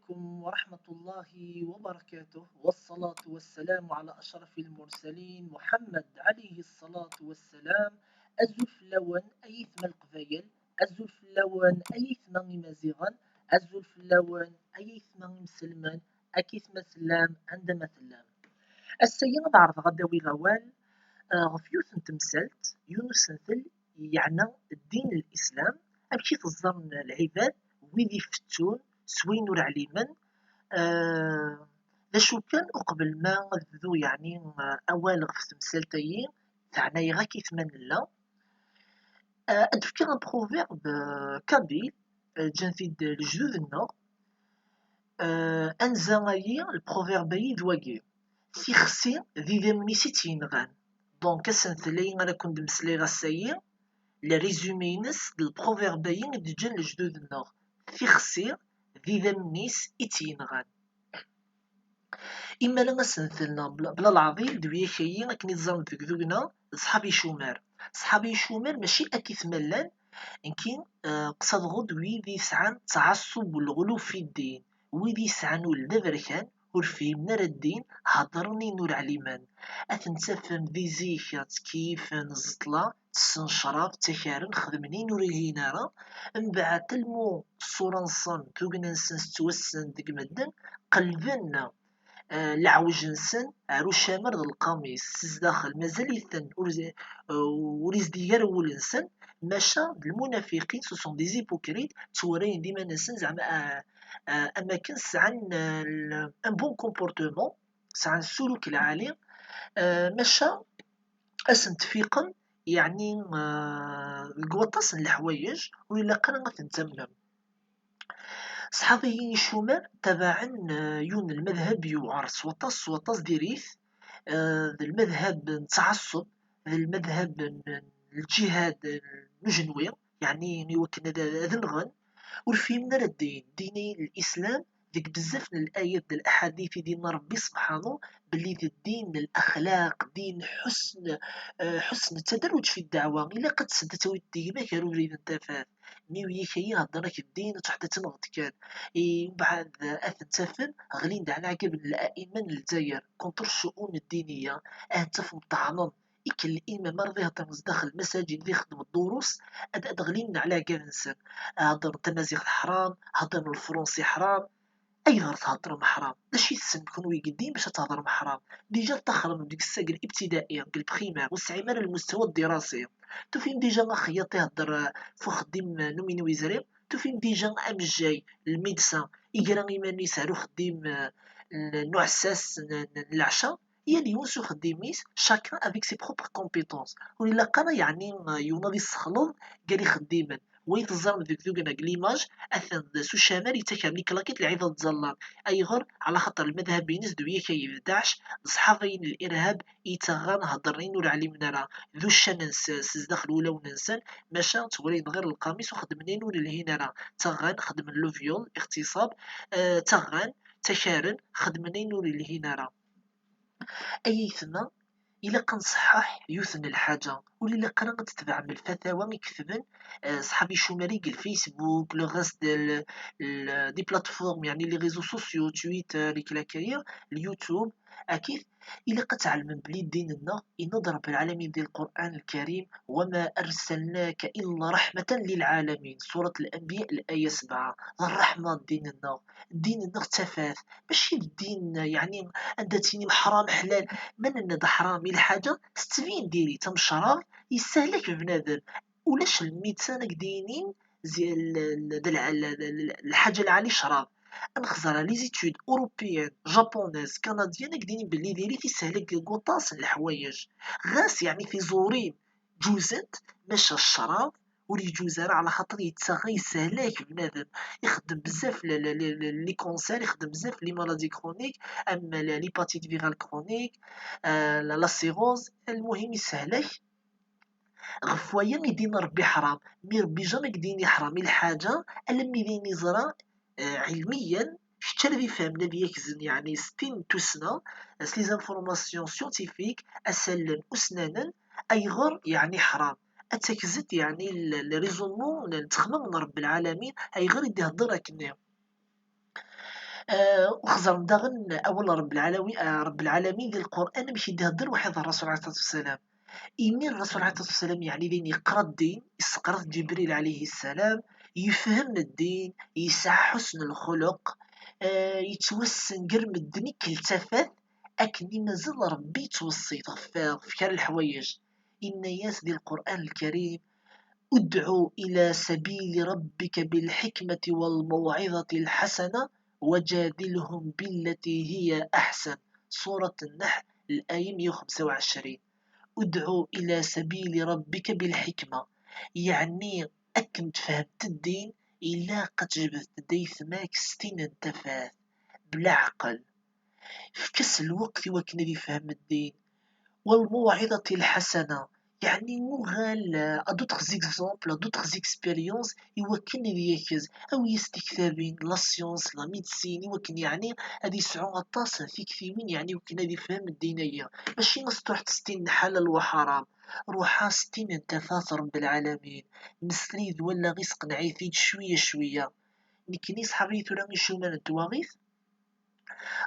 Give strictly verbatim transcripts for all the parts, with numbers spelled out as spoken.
عليكم ورحمة الله وبركاته، والصلاة والسلام على أشرف المرسلين محمد عليه الصلاة والسلام. Azul fell-awen ay aytma n Leqbayel, azul fell-awen ay aytma imaziɣen, azul fell-awen ay aytma imselmen, akkit ma tellam, anda ma tellam. Ass-agi ad ɛerḍeɣ ad d-awiɣ awal, eh, ɣef yiwet n temsalt, yiwen usentel yeɛna ddin n Lislam, amek i t-ẓẓaren lɛibad, wid ifettun s wayen ur ɛlimen. Eh, d acu kan, uqbel ma ad bdu, yeɛni, eh, awal ɣef temsalt-agi, teɛna-yaɣ akk i tma nella. Eh, ad d-fkeɣ un proverbe, eh, kabyle, eh, ǧǧan-t-id lejdud-nneɣ. Eh, anza-ayi, le proverbe-ayi d wagi: tixsi d idammen-is i tt-yenɣan. Donc, asentel-ayi ara ken-d-mmeslayeɣ ass-ayi, le résumé-ines d le proverbe-ayi i d-ǧǧan lejdud-nneɣ: tixsi d idammen-is i tt-yenɣan. Imala asentel-nneɣ bla, bla leɛḍil d wiyak-ayi akken i teẓram deg tugna, d ṣṣḥab icumar. Ṣṣḥab icumar mačči akkit ma llan, nekki, eh, qsadeɣ-d wid yesɛan ttɛaṣub n leɣluf i ddin, wid yesɛan ul d aberkan, ur fhimen ara ddin, heddren ayen ur ɛlimen. Ad ten-tafem di zik ttkiyifen, ẓeṭla, tessen ccrab, ttakaren, xedmen ayen ur ilhin ara. Mbeɛd, telmu ṣṣura-nsen, tugna-nsen tettwassen deg medden, qelben, eh, leɛwej-nsen ar ucamar d lqamis. S zdaxel, mazal-iten ur, eh, ur izdig ara wul-nsen, maca d lmunafiqin, ce sont des hypocrites, ttwarayen d iman-nsen zeɛma, eh, eh, am akken sɛan, eh, l-, un bon comportement, sɛan ssuluk lɛali, eh, maca ad sen-tfiqem, yeɛni, eh, deg waṭas n leḥwayeǧ ur ilaq ara ad ten-tamnem. Ṣṣḥab-agi icumar tabaɛen, eh, yiwen n lmadhab yewɛer s waṭas, s waṭas diri-t, eh, d lmadhab n ttɛaṣṣub, d lmadhab n, n lǧihad n ujenwi, yeɛni i wakken ad, ad nɣen, ur fhimen ara ddin. Ddin-agi n Lislam, deg bezzaf n layat d laḥadit i d-yenna Rebbi sebḥanu belli d ddin n lexlaq, ddin ḥusn, eh, ḥusn ttadarruǧ fi ddeɛwa. Ilaq ad tseddet, ad tawiḍ gma-k ar ubrid n tafat. Mi wiyak-ayi heddren-ak ddin, ad truḥeḍ ad tenɣeḍ kan. I mbeɛd ad ten-tafem ɣlin-d ɛla ɛǧab n la'imma n Lezzayer contre ccu'un ddiniya, ad ten-tafem ṭṭɛnen. Ikk limam ara d-iheddren zdaxel lmasajid, d ixeddem ddurus, ad, ad ɣlin ɛla ɛǧab-nsen. Heddren tamaziɣt ḥram, heddren lefransi ḥram. Ayɣer theddrem ḥram? D acu i tessnem kenwi deg ddin bac ad thedrem ḥram? Dija ṭaxrem deg ssag n l'ibtida'i, deg lprimaire, ur tesɛim ara lmustawa ddirasi. Tufim dija axeyyaṭ ihedder, eh, f uxeddim, eh, n uminew yezrin. Tufim dija amejjay, lmidsa, igra iman-is ar uxeddim, eh, n, n uɛessas n, n, n leɛca. Yal yiwen s uxeddim-is, chacun avec ses propres compétences. Ur ilaq ara, yeɛni, eh, yiwen ad issexleḍ gar ixeddimen. Wa i teẓram deg tugna deg l'image, atan s ucamar yettakar liklakit lɛid ad ttẓallan. Ayɣer? Ɛla xaṭer lmadhab-ines d uyak-ayi d Daɛc, d ṣṣḥaba-yi n lirhab i yettaɣan, heddren ayen ur ɛlimen ara, d uccan-nsen s zdaxel wulawen-nsen, maca ttwalayen ɣir lqamis u xeddmen ayen ur lhin ara. Ttaɣan, xeddmen le viol, iɣtisab, eh, ttaɣan, ttakaren, xeddmen ayen ur lhin ara. Ay aytma, ilaq ad nṣeḥḥeḥ yiwet n lḥaǧa, ur ilaq ara ad tetbeɛem lfatawa i ketben, eh, ṣṣḥab icumar-agi, le Facebook, le reste de, le, le, des plateformes, yeɛni les réseaux sociaux, Twitter, iklak-ayi, le YouTube, akit, ilaq ad tɛelmem belli ddin-nneɣ, yenna-d Rebbi lɛalamin di Lqur'an Lkarim: وما أرسلناك إلا رحمة للعالمين, surat Lanbiya, laya sebɛa, d ṛṛeḥma ddin-nneɣ, ddin-nneɣ d tafat, mačči d ddin, yeɛni, anda tinim ḥram, ḥlal. Ma nenna-d ḥram i lḥaǧa, tettbin diri-tt, am ccrab, yessehlak bnadem. Ulac lmisan ad k-d-yinin zi-, l-, l-, d lɛ-, l-, l-, l-, lḥaǧa lɛali ccrab. Ad nexẓer les études européennes, japonaises, canadiennes, ad k-d-yinin belli diri-t yessehlak deg waṭas n leḥwayeǧ. Ɣas, yeɛni, tiẓurin ǧuzent, maca ccrab ur yeǧuz ara, ɛla xaṭer yettaɣ, yessehlak bnadem, ixeddem bezzaf le, le, le, le, les cancers, ixeddem bezzaf les maladies chroniques, am le, l'hépatite virale chronique, euh, la, la cirrhose, lmuhim yessehlak. Ɣef waya i d-yenna Rebbi ḥram. Mi Rebbi jamais i d-yenni ḥram i lḥaǧa, alammi d ayen yeẓra, eh, ɛilmiyan, kečč ara d-ifehmen ad yakzen, yeɛni s tin n tussna, s les informations scientifiques, asallen usnanen, ayɣer, yeɛni, ḥram. Ad takzet, yeɛni, l-, le raisonnement n, n ttexmam n Rebbi lɛalamin, ayɣer i d-ihedder akkenni. Uxẓer daɣen awal Ṛebbi lɛalawi- ah, Ṛebbi lɛalamin di Lqur'an, amek i d-ihedder waḥid Ṛṛasul ɛalayhi ṣṣalatu wassalam. Imi Ṛṛasul ɛalayhi ṣṣalatu wassalam, yeɛni d ayen yeqra ddin, isseqra-t Ǧibril ɛalayhi ssalam, yefhem ddin, yesɛa ḥusn lxuluq, eh, yettwassen gar medden i k-, tafat, akken i mazal Ṛebbi yettweṣṣi-t ɣef, ɣef kra n leḥwayeǧ. Inna-yas di Lqur'an Lkarim: ادع إلى سبيل ربك بالحكمة والموعظة الحسنة وجادلهم بالتي هي أحسن. Surat Nnaḥl, laya meyya u xemsa u ɛecrin. ادع إلى سبيل ربك بالحكمة. Yeɛni, akken tfehmeḍ ddin, ilaq ad tjebdeḍ-d ayetma-k s tin n tafat, bla ɛqel. Efk-as lweqt i wakken ad ifhem ddin. والموعظة الحسنة, yeɛni uɣal, eh, à d'autres exemples, à d'autres expériences, i wakken ad yakez. Awi-yas tiktabin, la science, la médecine, i wakken, yeɛni, ad yesɛu aṭas n tiktiwin, yeɛni, i wakken ad ifhem ddin-agi. Mačči ad s-truḥ s tin n ḥalal wa ḥaram, ruḥ-as s tin n tafat Ṛebbi lɛalamin. Mmeslay d wallaɣ-is, qneɛ-it-id cwiya cwiya. Nekkini ṣḥab-iyi tura icuman n twaɣit,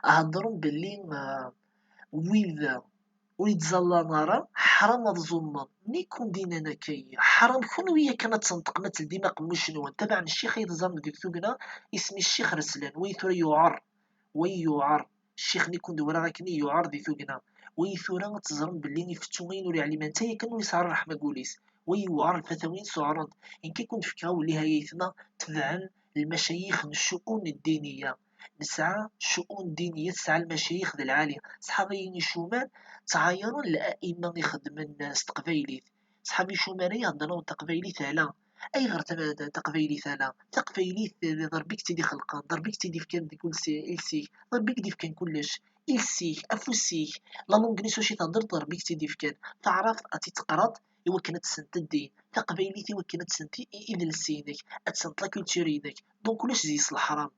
heddren belli, ah, wid ur yettẓallan ara, ḥram ad ẓummen. Nekk ur d-yennan akka-yi. Ḥram kunwi yakan ad tneṭqem, ad teldim aqemmuc-nwen. Tabaɛ n ccix ay teẓram deg tugna, isem-is Ccix Reslan. Way tura yuɛer. Way yuɛer. Ccix-nni kun d-wraɣ akken i yuɛer di tugna. Way tura ad teẓrem belli ifettu ayen ur yeɛlim, netta yakan ur yesɛi ara ṛṛeḥma deg wul-is. Way yuɛer, lfatawin suɛren-t. Nekk i kun-d-fkeɣ awellih ay aytma, tebɛem lmacayix n ccu'un ddiniya. Nesɛa ccu'un ddiniya, tesɛa lmacayix d lɛali. Ṣṣḥaba-yi icuman ttɛayaren la'a'imma ixeddmen s teqbaylit. Ṣṣḥab-i icuman-ayi heddren taqbaylit ala. Ayɣer ta-, ta-, taqbaylit ala? Taqbaylit d Ṛebbi i tt-id-ixelqen, d Ṛebbi i tt-id-ifkan deg iles-, iles-ik, d Ṛebbi i k-d-ifkan kullec, iles-ik, afus-ik, la langue-nni s wacu i theddreḍ d Ṛebbi i k-tt-id-ifkan. Taɛrabt ad tt-teqqareḍ i wakken ad tessent ddin, taqbaylit i wakken ad tessent i-, i-, idles-inek, ad tessent la culture-inek. Donc ulac deg-s leḥram.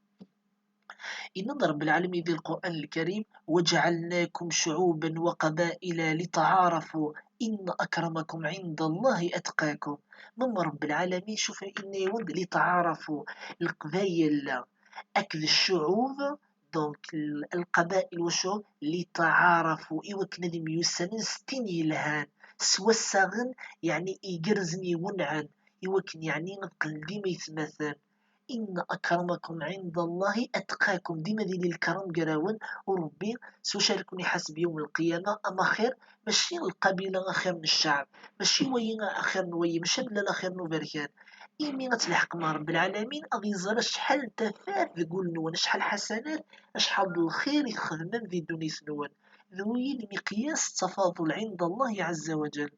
Yenna-d Ṛebbi lɛalamin di Lqur'an Lkarim: وجعلناكم شعوبا وقبائل لتعارفوا إن أكرمكم عند الله أتقاكم. Mem Ṛebbi lɛalamin, cuf, yenna-yawen-d لتعارفوا, leqbayel akked ccuɛub, donc, l-, lqaba'il wa ccuɛub, لتعارفوا, i wakken ad myussanen s tin yelhan, s wassaɣen, yeɛni igerrzen, iwenɛen, i wakken, yeɛni, ad qqlen dima yetmaten. إن أكرمكم عند الله أتقاكم, dima ad yili lkeṛm gar-awen u Ṛebbi, s wacu ara ken-iḥaseb yawm lqiyama, ama axir, mačči lqabila axir n cceɛb, mačči wayi axir n wayi, mačči amellal axir n uberkan. Imi ad tleḥqem ɣer Ṛebbi lɛalamin, ad iẓer acḥal n tafat deg wul-nwen, acḥal ḥasanat, acḥal d lxir i txedmem di ddunit-nwen. D wayi lmiqyas n ttafadul ɛinda Allahi ɛazza wa jal.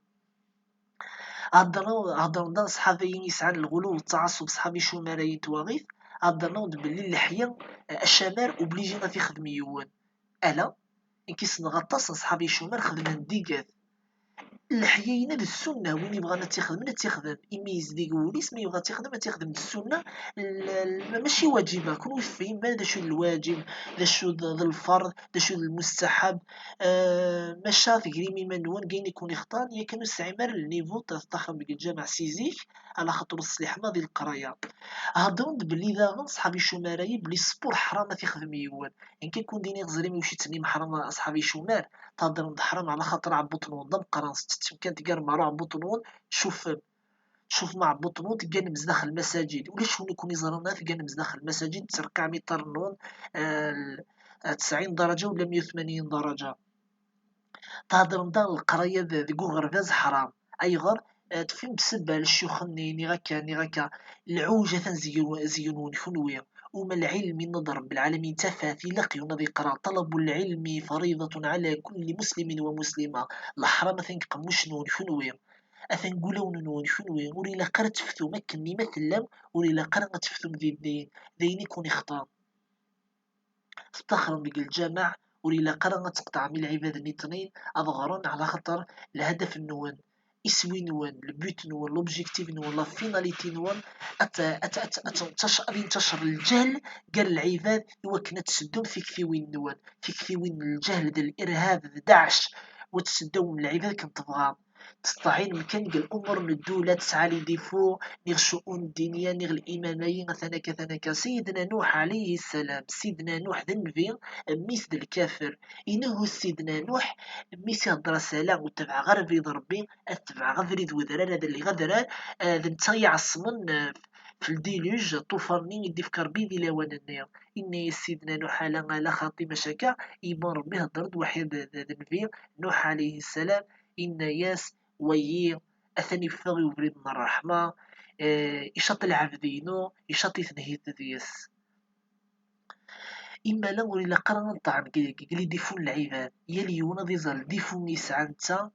Heddren, heddren-d ṣṣḥaba-yi yesɛan lɣulu d ttɛaṣub, ṣṣḥaba icuman-ayi n twaɣit, heddren-d belli leḥya, eh, acamar obligé ad t-ixdem yiwen. Ala, nekk ssneɣ aṭas n ṣṣḥaba icuman xedmen-d igat. Leḥya-ina d ssunna, win yebɣan ad tt-ixdem, ad tt-ixdem. Imi yezdig wul-is, ma yebɣa ad tt-ixdem, ad tt-ixdem d ssunna, l-, l-, mačči waǧiba. Kunwi tefhim d acu d lwaǧib, d acu d, d lferḍ, d acu d lmustaḥab. Eh, maca tegrim iman-nwen deg ayen i ken-ixḍan, yakan ur tesɛim ara lnivu, t-, tettaxrem deg lǧameɛ si zik, ala xaṭer ur tesliḥem ara di leqraya. Heddren-d belli daɣen ṣṣḥab icuman-ayi belli sport ḥram ad t-ixdem yiwen. Nekk ad ken-d-iniɣ, ẓrim i wacu i ttsemmin ḥram a ṣṣḥab icuman. Theddrem-d ḥram ala xaṭer aɛebbuṭ-nwen d ameqqran, tettettem kan, tgerrem ɣer uɛebbuṭ-nwen, tcufem. Tcufem aɛebbuṭ-nwen, tegganem zdaxel lmasajid. Ulac win i ken-iẓran ara tegganem zdaxel lmasajid, tettreqqɛem iṭarren-nwen, eh, tesɛin daraǧa wala meyya u tmanyin daraǧa. Theddrem daɣen leqraya d-, deg uɣerbaz ḥram. Ayɣer? Eh, tefhim d ssebba n ccux-nni, niɣ akka, niɣ akka. Lɛuj atan zeg-, zeg-nwen kunwi. Uma lɛilm, yenna-d Ṛebbi lɛalamin, d tafat, ilaq yiwen ad iqra. طلب العلم فريضة على كل مسلم ومسلمة. Leḥram atan deg iqemmucen-nwen kunwi. Atan deg wulawen-nwen kunwi. Ur ilaq ara ad teftum akken ma tellam, ur ilaq ara ad teftum di ddin. D ayen i ken-ixḍan. Tettaxrem deg lǧameɛ, ur ilaq ara ad tqeṭɛem i lɛibad-nni ṭnin ad ɣren, ɛla xaṭer lhadaf-nwen, iswi-nwen, le but-nwen, l'objectif-nwen, la finalité-nwen, ad t-, ad t-, ad t-, ad t-, ad t-, ad yentaccer lǧehl gar lɛibad, i wakken ad tseddum tiktiwin-nwen, tiktiwin n lǧehl d lirhab d Daɛc, u ad tseddum lɛibad akken tebɣam. Testeɛinem kan deg lumuṛ n ddula, tesɛa les défauts, niɣ ccu'un ddiniya, niɣ liman-ayi, atan akka, atan akka. Sidna Nuḥ ɛalayhi ssalam, Sidna Nuḥ d nnbi, mmi-s d lkafir. Inuhu Sidna Nuḥ, mmi-s ihedder-as ala, ur tebɛeɣ ara abrid n Ṛebbi, ad tebɛeɣ abrid n wedrar, ad lliɣ adrar, eh, d netta i iɛeṣṣmen, eh, f ldiluj, ṭṭufan-nni i d-ifka Ṛebbi di lawan-nni. Inna-yas Sidna Nuḥ, ala, ala xaṭi, maca akka, iman Ṛebbi ihedder-d waḥid d, d, d nnbi, Nuḥ ɛalayhi ssalam, inna-yas, wayi, atan iffeɣ i ubrid n ṛṛeḥma, eh, icaṭ lɛebd-inu, icaṭ i tenhit deg-s. Imala ur ilaq ara ad neṭṭeɛ deg, deg les défauts n lɛibad. Yal yiwen ad iẓer le défaut i yesɛa netta.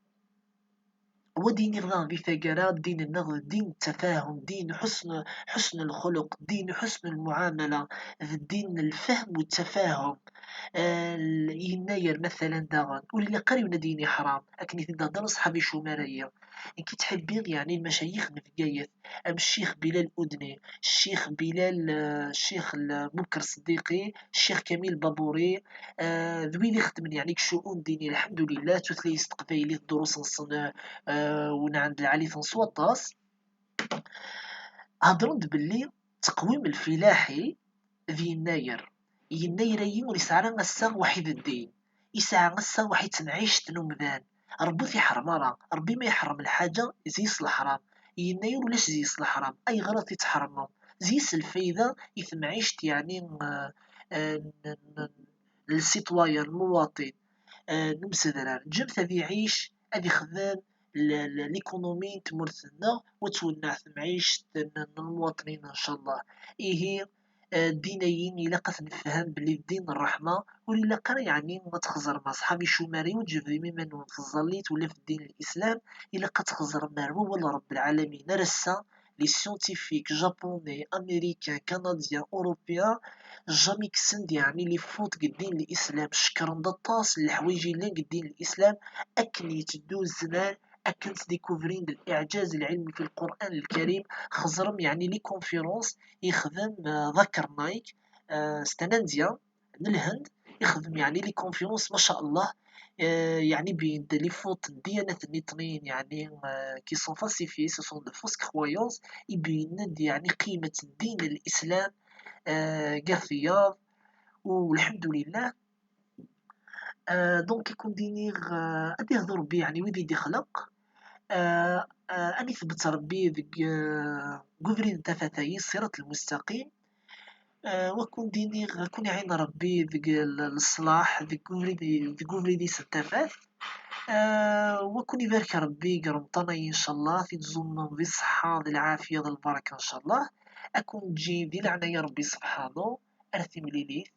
Wa d-iniɣ daɣen di taggara, ddin-nneɣ d ddin n ttafahum, ddin ḥusn, ḥusn lxuluq, ddin ḥusn lmuɛamala, d ddin n lfahm u ttafahum. Eh, yennayer, matalan, daɣen, ur ilaq ara yiwen ad d-yini ḥram, akken i t-id-ihedder ṣṣḥabi Cumara-yi. Nekk ttḥibbiɣ, yeɛni, lmacayix n Bgayet, am Ccix Bilal Udni, Ccix Bilal, eh, Ccix l-, Buker Ṣeddiqi, Ccix Kamil Baburi, eh, d wid ixeddmen, yeɛni, deg ccu'un ddini, lḥemdulillah, tutlayt s teqbaylit, ddurus-nsen, eh, eh, wenɛen-d lɛali-ten s waṭas. Hedren-d belli ttqwim lfilaḥi d yennayer. Yennayer-ayi ur yesɛi ara assaɣ waḥid ddin, yesɛa assaɣ waḥid temɛict n umdan. Ṛebbi ur t-iḥrem ara. Ṛebbi ma iḥrem lḥaǧa, zzi-s leḥram. Yennayer ulac zzi-s leḥram. Ayɣer ad t-tḥermeḍ? Zzi-s lfayda i temɛict, yeɛni, eh, eh, n, n, n, n le citoyen, lmuwaṭin, eh, n umsedrar. Ǧǧemt ad iɛic, ad ixdem l-, l-, l'économie n tmurt-nneɣ, u ad twenneɛ temɛict n, n lmuwaṭnin, ncallah. Ihi, eh, ddin-ayi ilaq ad t-nefhem belli d ddin n ṛṛeḥma, ur ilaq ara, yeɛni, ad txeẓrem aṣḥabi Cumari, ur tjebdem iman-nwen f tẓallit ula f ddin n Lislam, ilaq ad txeẓrem ar wawal n Ṛebbi lɛalamin. Ar ass-a, les scientifiques japonais, américains, canadiens, européens, jamais kksen-d, yeɛni, les fautes deg ddin n Lislam, cekkren-d aṭas n leḥwayeǧ yellan deg ddin n Lislam, akken yetteddu zzman, akken ttdikuvrin-d l-iɛǧaz lɛilmi fi Lqur'an Lkarim, xeẓrem, yeɛni, les conférences ixdem, eh, Zakir Naik, eh, c'est un Indien, n Lhend, ixdem, yeɛni, les conférences, ma sha Allah, eh, yeɛni, ibeyyen-d les fautes n ddiyanat nniṭnin, yeɛni, eh, qui sont falsifiées, ce sont de fausses croyances, ibeyyen-d, yeɛni, qiymet n ddin n Lislam, eh, gar tiyaḍ, u lḥemdulillah. Eh, donc, i kun-d-iniɣ, eh, ad ihdu Ṛebbi, yeɛni, wid i d-ixleq, eh, eh, ad ithbet Ṛebbi deg, eh, deg ubrid n tafat-ayi, ṣṣirat lmustaqim, eh, wa kun-d-iniɣ, ad kun-iɛin Ṛebbi deg l-, leṣlaḥ, deg ubrid, deg ubrid-is n tafat, eh, wa kun-ibarek Ṛebbi deg Remḍan-ayi, ncallah, ad t-id-ẓummen di ṣṣeḥḥa, di lɛafya, d lbaraka, ncallah, ad kun-ǧǧin di leɛnaya Ṛebbi subḥanu, ar timlilit.